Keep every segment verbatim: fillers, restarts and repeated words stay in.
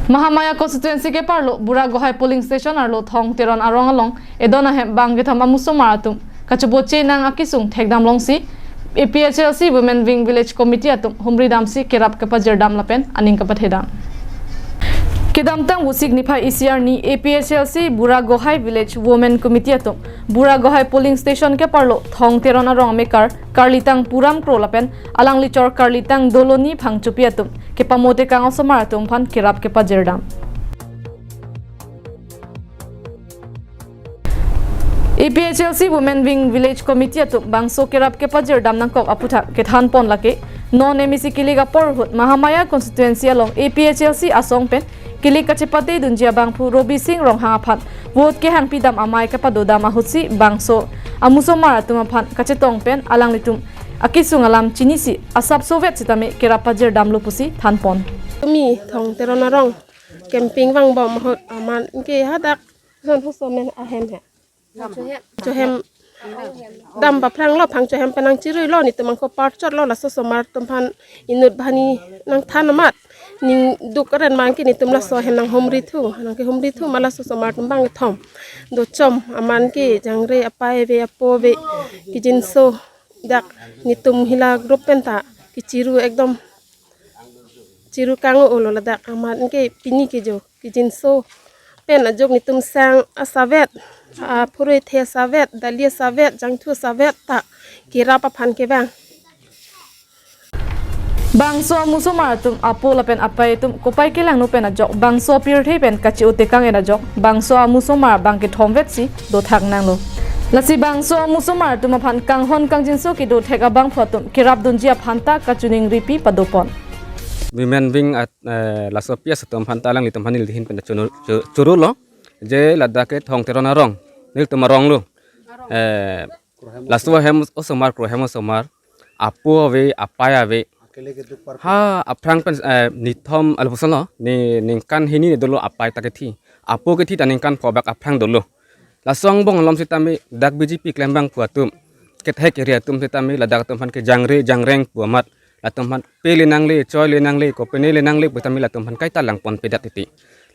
Mahamaya constituency keparlo Bura Gohai polling station arlo Thong Teron arong along edon ahem bang kethom amusomar atum kachoboche nang akesung thekdam longsi A P H L C Women Wing Village Committee atum humri damsi kerap kepajirdam lapen aning kepathedam. Kedamtang Vosik niphai isi arni A P H L C Bura Gohai Village Women Committee atum Bura Gohai polling station keparlo Thong Teron arong amekar karlitang Puram Kro lapen alangli chor karlitang Doloni Phangchopi atum kepamotekang osomar atum aphan kerap kepajirdam. A P H L C Women Wing Village Committee atum bangso kerap kepajirdam nangkok aputhak kethanpon lake non M A C kilik apor ahut Mahamaya constituency along A P H L C asong pen kilik kachepate dunji abangphu Robi Sing Ronghang aphan vote kehangpidam amei kepadodam ahutsi bangso amusomar atum aphan kachetong pen alanglitum akesung alam chinisi asapsovet sitame kerap pajirdamlo pusi thanpon. Tumi Thong Teron arong camping vangbom ahut amat ke hadak son husomen ahem he. Chohem dam baphranglo, Phangchohem penang chiruilo, netum angko parchotlo, laso osomar atum aphan inut bani nangthan amat. Ning duk aren mang ke netum laso ahem nanghumri thu, nangkehumri thu ma laso osomar atum bang kethom. Dochom amat ke jangre apei ave apo ave kejinso dak netum hila group penta kechiru ekdom chiru kang-olo ladak amat ke pini kejo kejinso pen ajok netum sang asavet, aphurethe asavet, dali asavet, jangthu asavet ta kerap aphan kevang. Bangso amusomar atum apo lapen apei atum kopai kelangno pen ajok bangso pirthe pen kachi-otekang en ajok bangso amusomar bang kethom vetsi dothak nanglo. Lasi bangso amusomar atum aphan kanghon kangjinso kedothek abangphu atum kerap dunji aphan ta kachiningripi padopon. Women Wing at, eh, laso P S atum aphan ta alanglitum aphan neli ahin pen choro, cho-, chorolo. Je ladak ke Thong Teron arong, nelitum aronglo. Eh, laso ahem osomar, Kro ahem osomar, apo ave, apei ave. Ha, aphrang pen, eh, nithom alpuson lo, ne ningkan hini ne dolo apei ta kethi. Apo kethi ta ningkan pho bak aphrang dolo. Laso angbong alom sitame dak B J P klembangphu atum, kethek area atum sitame ladak atum aphan ke jangre jangreng pu amat, latum aphan pe le nangle, choi le nangle, kopine le nangle pu tame latum aphan kaita langpon pedat titi.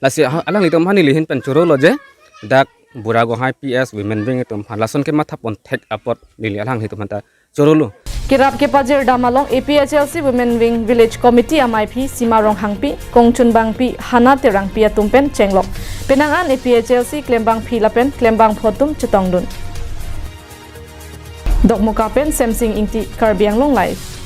Lasi ha, alanglitum aphan neli ahin pen chorolo je dak Bura Gohai P S Women Wing atum aphan lason kemathapon thek apot neli alanglitum aphan ta chorolo. Kerap kepajirdam along A P H L C Women Wing Village Committee amaiphi Sima Ronghangpi, Kongchunbangpi, Hana Terangpi atum pen chenglok. Penang an A P H L C klembangpi lapen klembangphu atum chetongdun. Dokmoka pen Semsing Ingti, Karbi Anglong Live.